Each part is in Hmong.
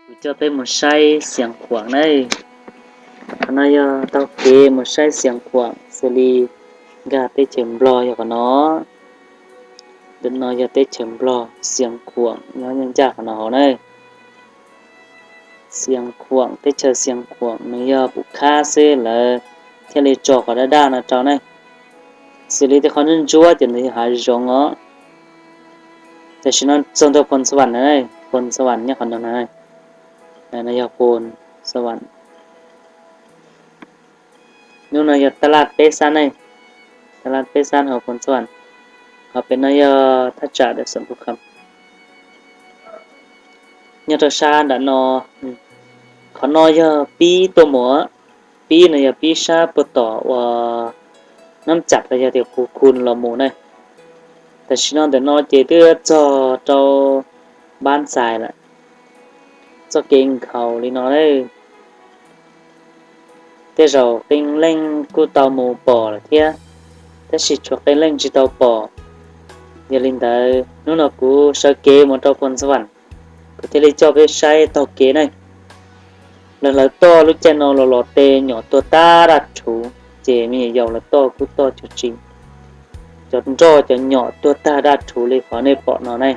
Kuv coj peb mus saib Xiav Khuam na. Qhov no yog taug kev mus saib Xiav Khuam xws li nkag teb chaws Nplog yog qhov no. Ntawm no yog teb chaws Nplog, Xiav Khuam nyob ncaj qhov no hauv na. Xiav Khuam, teb chaws Xiav Khuam nws yog pum khab xwb lawv thiaj li tso qhov daj daj no rau ne. Xws li tej qhov ntsuab ntsuab ces nws yog hav zoov os. Tam sim no txog ntua Phoos Xas Vam na, Phoos Xas Vam nyob qhov no na. No yog Phoos Xas Vam. Hnub no yog taj laj peb xab ne, taj laj peb xab hauv Phoos Xas Vam. Ho pem no yog thaj tsam Dawm Xoom Phu Kham. Nyob rau sab nram no, qhov no yog pib tuaj mus, pib no yog pib sab puag tom uas Nab Cam los yog tias Phu Khu los mus na. Tam sim no ntawm no ces twb txog rau Npab Ntxais lawm. Txoj kev nkhaus li no, tej zaum qee leej kuj tau mus pom lawm thiab, tab sis tshuav qee leej tsis tau pom. Yog li ntawd hnub no kuv sawv kev mus rau Phoos Xas Vam, kuv thiaj li coj peb saib taug kev ne. Lawv hlawv toj lub caij no los los tes nyom tuag tag daj rhuv, ces me nyuam yaus lawv toj kuj toj cuag tsis, cov nroj cov nyom tuag tag daj rhuv li qhov nej pom no ne.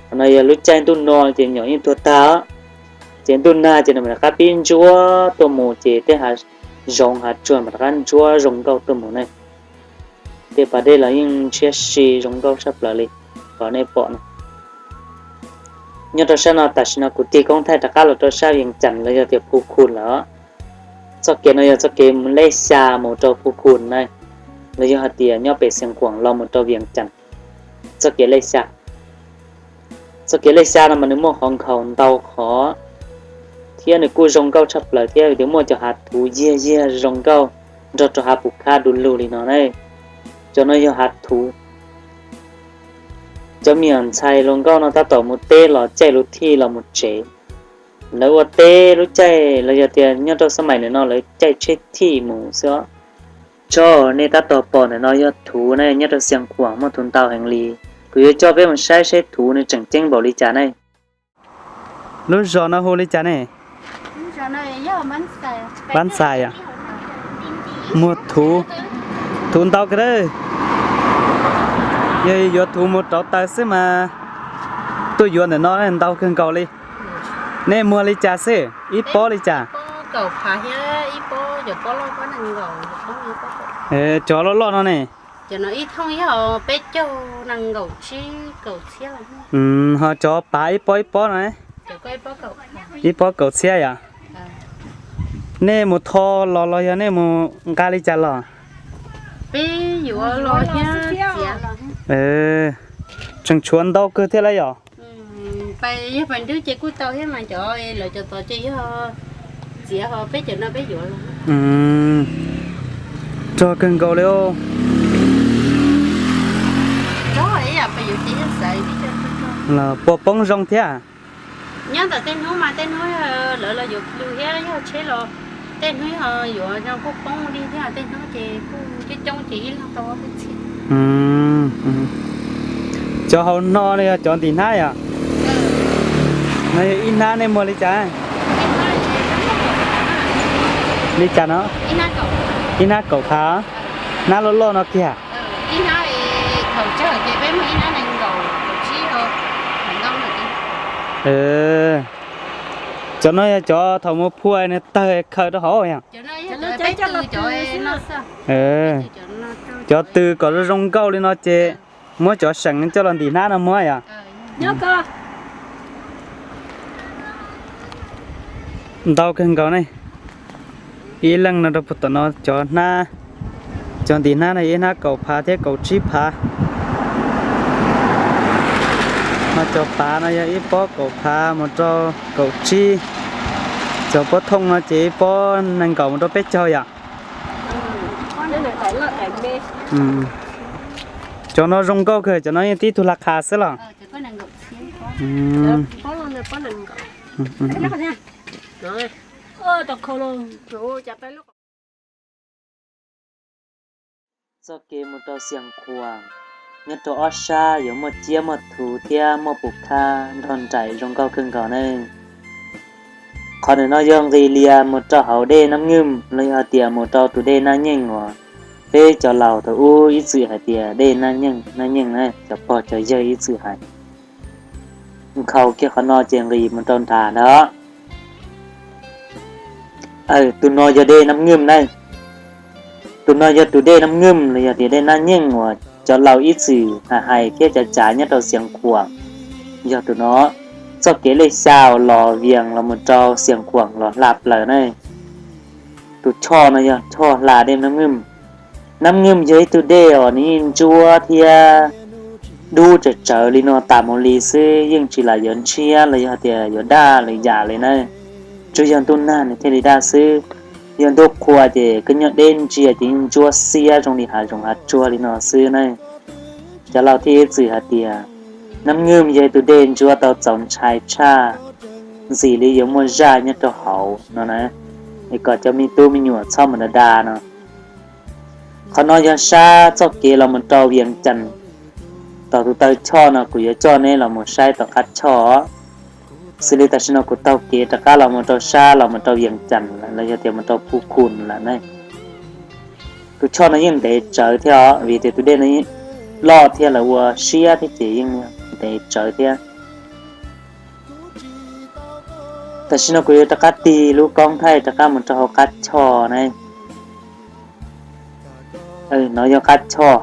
Qhov no yog lub caij ntuj no ces nyom yeej tuag tag. Ces ntuj nag ces nws mam rov qab pib ntsuab tuaj mus ces tej hav zoov hav tsuag mam rov qab ntsuab zoo nkauj tuaj mus ne. Tej pas dej los yeej ntshiab si zoo nkauj tshaj plaws li qhov nej pom no. Nyob rau sab no tam sim no kuv tig koob thaij rov qab los rau sab Vias Cas los yog tias Phu Khu lawm. Txoj kev no yog txoj kev lej xya mus rau Phu Khu na, los yog hais tias nyob pem Xiav Khuam los mus rau Vias Cas. Txoj kev lej xya, txoj kev lej xya no mas nws muaj qhov nkhaus ntau qhov, thiab nws kuj zoo nkauj tshaj plaws thiab vim tias muaj cov hav thuv yiag yiag zoo nkauj nrog rau hav pum khab du lug li no ne. Cov no yog hav thuv. Cov me nyuam ntxhais hluas nkauj no tab tom mus teb los caij lub thij los mus tsev. Lawv ua teb lub caij los yog tias nyob rau xab maim ntawm no lawv caij tsheb thij mus xwb os. Tso, nej tab tom pom ntawm no yog thuv ne, nyob rau Xiav Khuam muaj thuv ntau heev li. Kuv yuav coj peb mus saib saib thuv nws tseem ceeb npaum li cas ne. Lub zos no hu li cas ne? Npab Ntxais. Muag thuv, thuv ntau kawg. Yog yuav thuv mus rauv taws xwb mas tuaj yuav ntawm no ntau kawg nkaus li. Nej muag li cas xwb, ib pob li cas? Cov loj loj no ne? Ho cov pav ib pob ib pob no? Ib pob kaum txhiab yom? Nej mus tho los los yog nej mus nqa li cas los? Tseem tshuav ntau kawg thiab lauj yom? Rog kawg nkaus li. Los puas poob zoo thiab? Nyob ntawm tej hnub mas tej hnub lawv los yuav plu thiab yog tsheb los tej hnub yuav zoo kuj poob li thiab, tej hnub ces kuj coob coob ces ib leeg tau ob peb txhiab. Cov hauv no yog cov ntim hnab yom? No yog ib hnab nej muag li cas? Li cas no? Ib hnab kaum phav, hnab loj loj no kiag. Cov no yog cov thaum mus phua nws tawg khaws rau hauv yom? Cov tws kom zoo nkauj li no ces muab cov seem coj los ntim hnab no muab yom? Ntau kawg nkaus ne. Ib leeg no rau puag tom no cov hnab, cov ntim hnab no ib hnab kaum phav thiab kaum tsib phav. Ho cov pav no yog ib pob kaum phav mus rau kaum tsib. Cov pob thooj no ces ib pob nees nkaum mus rau peb caug yom? Cov no zoo nkauj kawg, cov no yeej tib tug laj qha xwb los? Txoj kev mus rau Xiav Khuam, nyob rau ob sab yuav muaj ciab muaj thuv thiab muaj pum khab nrog nraim zoo nkauj kawg nkaus ne. Qhov ntawm no yog nqis lias mus rau hauv dej Nab Nwj los yog hais tias mus rau tus dej Naj Nyeej uas peb cov laus thaum ub ib txwm hais tias dej Naj Nyeej, Naj Nyeej na, cov pog cov yawg ib txwm hais. Nkhaus kiag qhov no ces nqis mus rau nrad ntag. Tus no yog dej Nab Nwj na. Tus no yog tus dej Nab Nwj los yog tias dej Naj Nyeej uas cov laus ib txwm hais hais thiab cav cav nyob rau Xiav Khuam. Yog tus no, txoj kev lej xya uas los Vias los mus rau Xiav Khuam los hla plaws na. Tus choj no yog choj hla dej Nab Nwj. Nab Nwj yog ib tug dej uas nws yeej ntsuab thiab dub tsawv tsawv li no tas mus li xwb, yeej tsis lam yuav ntshiab los yog tias yuav daj lwm yam li na. Tsuas yog ntuj nag nws thiaj li daj xwb. Yog ntuj qhua ces koj nyob deb ntsia ces yeej ntsuab xiab zoo li hav zoov hav tsuag li no xwb na. Cov laus thiaj ib txwm hais tias Nab Nwj yog ib tug dej ntsuab tau txaus ntshai tshaj, ntxim li yuav muaj zaj nyob rau hauv no na, es kom cov me tub me nyuam txhob mus da da no. Qhov no yog sab txoj kev los mus rau Vias Cas. Tom tus taw choj no kuv yuav coj neb los mus saib tom qab choj. Xws li tam sim no kuv taug kev rov qab los mus rau sab los mus rau Vias Cas lawm los yog tias mus rau Phu Khun lawm ne. Tus choj no yeej ntev tsawv thiab os, vim tias tus dej no loj thiab lawv ua siab thiab ces yeej ntev tsawv thiab. Tam sim no kuv yuav rov qab tig lub koob thaij rov qab mus rau hauv qab choj na. No yog qab choj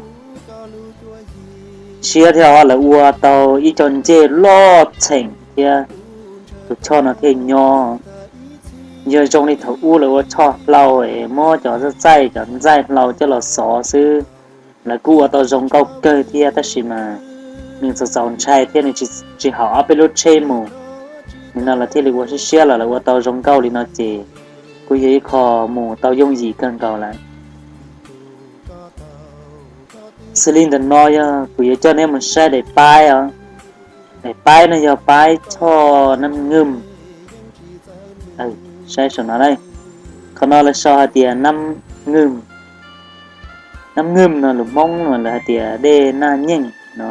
siab thiab os, lawv ua tau ib co ncej loj txheem thiab tus choj no thiaj nyob. Yog zoo li thaum ub lawv ua choj hlau es muab cov txaij txaij cov ntxaij hlau coj los xov xwb, lawv kuj ua tau zoo nkauj kawg thiab tab sis mas nws txaus txaus ntshai thiab nws tsis haum ob peb lub tsheb mus. Nim no lawv thiaj li ua siab siab los lawv ua tau zoo nkauj li no ces kuj yog ib qho mus tau yooj yim kawg nkaus lawm. Xws li ntawm no yog kuv yuav coj neb mus saib daim paib os. Daim paib no yog paib choj Nab Nwj. Saib saum no, qhov no lawv sau hais tias Nab Nwj. Nab Nwj no lus Hmoob no lawv hais tias dej Naj Nyeej no,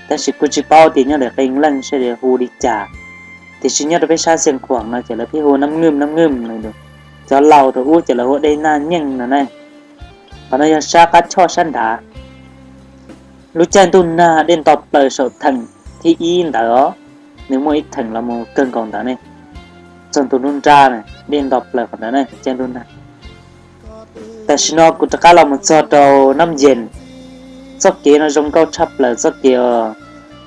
tab sis kuj tsis paub tias nyob ntawm qee leej seb lawv hu li cas. Tiam sis nyob rau peb sab Xiav Khuam no ces lawv pheej hu Nab Nwj Nab Nwj no. Cov laus thaum ub ces lawv hu dej Naj Nyeej no ne. Qhov no yog sab qab choj sab nrad. Lub caij ntuj nag dej nto plaws saum theem thib ib ntawd os, nws muaj ib theem los mus kawg nkaus ntawd ne, txog ntua nruab nrab na, dej nto plaws qhov ntawd ne, caij ntuj nag. Tam sim no kuv rov qab los mus txog rau Nab Yees. Txoj kev no zoo nkauj tshaj plaws txoj kev os.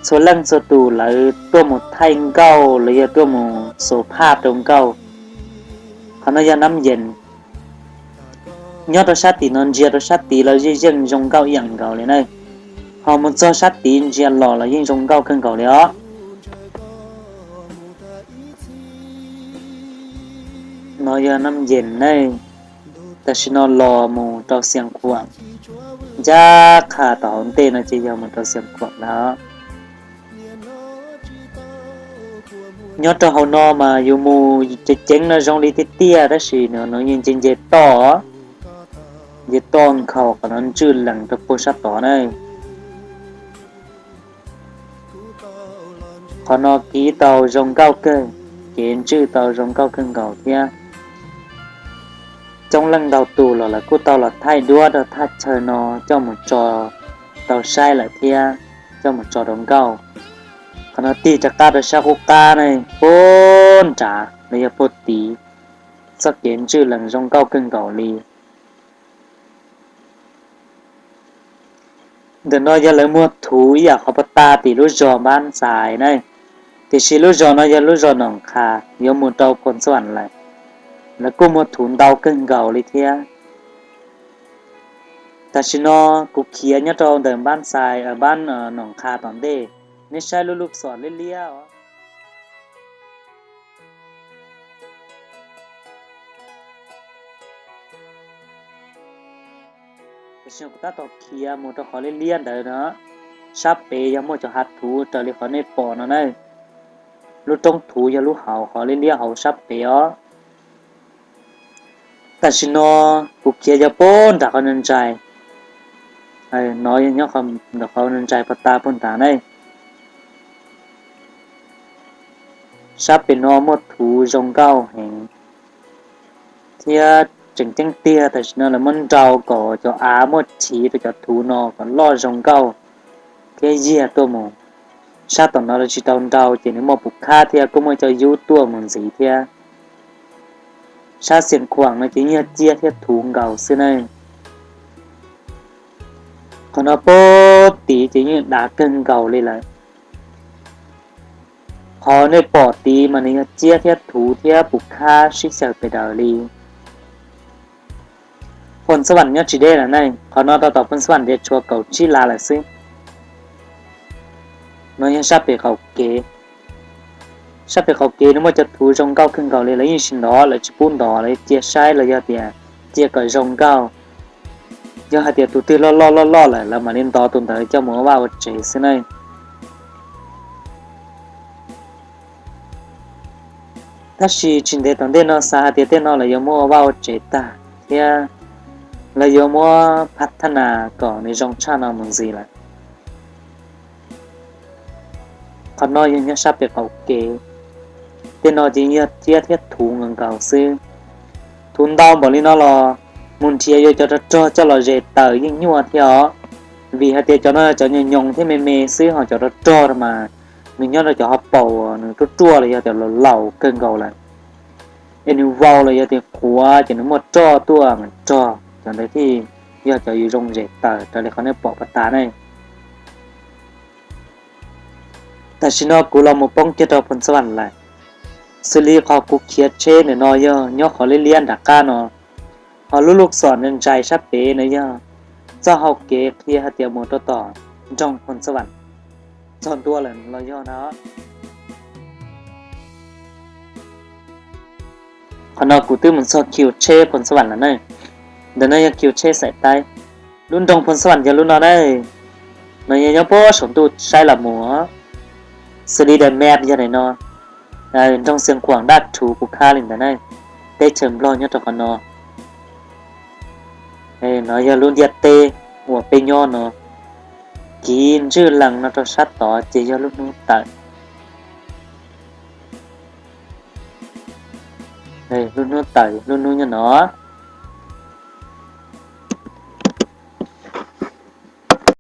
Txhua leej txhua tus lawv tuaj mus thaij nkauj los yog tuaj mus xus phaj rau nkauj. Qhov no yog Nab Yees. Nyob rau sab tim no ntsia rau sab tid los yeej yeej zoo nkauj ib yam nkaus li na. Ho mus txog sab tid ntsia los los yeej zoo nkauj kawg nkaus li os. No yog Nab Yees ne. Tam sim no los mus rau Xiav Khuam, ncaj qha tom hauv ntej no ces yog mus rau Xiav Khuam lawm. Nyob rau hauv no mas yus mus ceev ceev no zoo li tiag tiag tab sis no yeej nce nce toj, nce toj nkhaus qhov no ntswj lees rau puag sab tod na. Qhov no kib tau zoo nkauj kawg, kev ntswj tau zoo nkauj kawg nkaus thiab. Coob leej ntau tus los lawv kuj tau los thaij duab rau thaj chaw no coj mus tso tau saib lawm thiab coj mus tso rau nkauj. Qhov no tig rov qab rau sab qub qab ne, puag nrad los yog puag tid, txoj kev ntswj lees zoo nkauj kawg nkaus li. Ntawm no yog lawv muag thuv ib yam qhov pov tag tim lub zos Npab Xais na, tiam sis lub zos no yog lub zos Noom Qha yuav mus rau Phoos Xas lawm. Lawv kuj muag thuv ntau kawg nkaus li thiab. Tam sim no kuv khiav nyob rau ntawm Npab Xais, Npab Noom Qha tom ntej, neb saib lub lub xom liab liab os. Tam sim no kuv tab tom khiav mus rau qhov liab liab ntawd no, sab pem yog muaj cov hav thuv raws li qhov nej pom no na. Lub roob thuv yog lub hauv qhov liab liab hauv sab pem os. Tam sim no kuv khiav yog puag nram qhov ntsais, no yog nyob ntawm qhov ntsais pov tag puag nrad ne. Sab pem no muaj thuv zoo nkauj heev thiab tseem ceeb tiag, tam sim no lawv muab nrau kom cov av muaj chiv rau cov thuv no kom loj zoo nkauj thiab yiag tuaj mus. Sab tom no lawv tsis tau nrau ces nws muaj pum khab thiab kuj muaj cov yub tuaj mus ntxiv thiab. Sab Xias Khuam no ces yog ciab thiab thuv nkaus xwb ne. Qhov no pem tid ces yeej dav kawg nkaus li lawm. Qhov nej pom tid mas nws yog ciab thiab thuv thiab pum khab sib xyaw pes daws li. Phoos Xab Vam nyob tsis deb lawm ne, qhov no rau tom Phoos Xab Vam tias tshuav kaum tsib lav lawm xwb. No yog sab pem qaum kev. Sab pem qaum kev no muaj cov thuv zoo nkauj kawg nkaus li, lawv yeej tsis ntov, lawv tsis pub ntov, lawv cia saib los yog tias cia kom zoo nkauj. Yog hais tias tus twg loj loj loj loj lawm lawv mam li ntov tus ntawd coj mus ua vaj ua tsev xwb ne. Tab sis tsis ntev tom ntej no xav hais tias tej no lawv yuav muab ua vaj ua tsev tag thiab lawv yuav muab phab thab nas kom nws zoo tshaj no mus ntxiv lawm. Qhov no yog nyob sab pem qaum kev. Tej no ces yog ciab thiab thuv nkaus nkaus xwb. Thuv ntau npaum li no los mus nrhiav yuav cov rog rog coj los zes taws yeej nyuaj thiab os. Vim hais tias cov no cov nyoos nyoos thiab me me xwb, ho cov rog rog mas nws nyob rau cov hauv paus nws ruaj ruaj los yog tias laus laus kawg nkaus lawm, es nws vau los yog tias qhuav ces nws muaj roj tuaj mas rog cov ntawd thiaj yog cov yus zoo zes taws raws li qhov nej pom pas tas ne. Tam sim no kuv los mus poob kiag rau Phoos Xab Vam lawm, xws li qhov kuv khiav tsheb ntawm no yog nyob qhov liab liab nram qab no, ho lub lub xom ntsais sab pem no yog txoj hau kev qhia hais tias mus rau tom nroog Phoos Xab Vam txog ntua lawm los yog na. Qhov no kuv twb mus txog khiv tsheb Phoos Xab Vam lawm na. Ntawm no yog khiv tsheb xaim taib. Lub nroog Phoos Xab Vam yog lub no na. No yog nyob puag saum ntuj saib los mus, xws li daim map yog daim no. Nroog Xias Khuam daj rhuv kuv khab li ntawd na. Teb chaws Nplog nyob rau qhov no. No yog lub ntiaj teb uas peb nyob no. Kiv ntswj lees no rau sab tod ces yog lub hnub tawm. Lub hnub tawm, lub hnub nyob no.